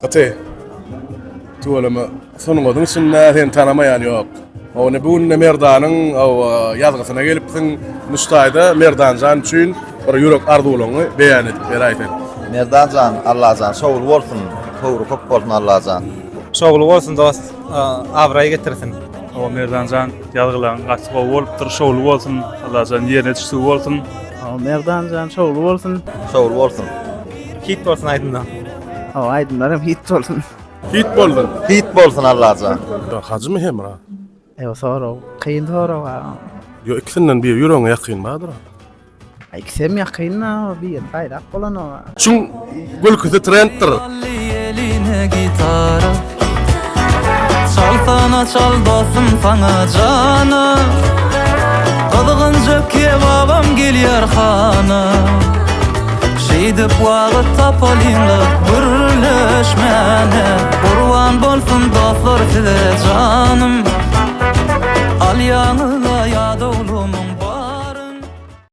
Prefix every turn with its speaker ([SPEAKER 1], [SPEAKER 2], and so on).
[SPEAKER 1] Gaty. Tüweleme sungatyň içinde seni tanamaýan ýok. Ony bu günde Merdanyň ýazgysyna gelipsiň. Muşdaýda Merdanjan üçin bir ýürek arzuwlaryňy beýan edip beräý sen.
[SPEAKER 2] Merdanjan Allajan şowly bolsun, höwri köp bolsun Allajan.
[SPEAKER 3] Şowly bolsun dost, abraý getirsin.
[SPEAKER 4] Hawa Merdanjan ýazgylaryň gaty gowy bolupdyr şowly bolsun Allajan ýerine düşdügi bolsun.
[SPEAKER 5] Hawa Merdanjan şowly bolsun.
[SPEAKER 2] Şowly bolsun.
[SPEAKER 3] Hit bolsun aýdymlar.
[SPEAKER 5] Hawa aýdymlar hem hit bolsun.
[SPEAKER 1] Hit bolsun.
[SPEAKER 2] Hit bolsun Allajan.
[SPEAKER 1] Hajymy Hemra?
[SPEAKER 5] Ew sorag kyn sorag a.
[SPEAKER 1] Ýo ikisinden biri ýüregiňe ýakyn bardyr.
[SPEAKER 5] Ikisem ýakyn da biri saýlap bolanok.
[SPEAKER 1] Çuň gülküsi trenddir.
[SPEAKER 6] Eline gitara Çalsana çal dostum saňa jana Gyzgynja kebabam gelýär hana Şeýdip wagt tapalyňla gürleşmäne Gurban bolsun dostlar size janym.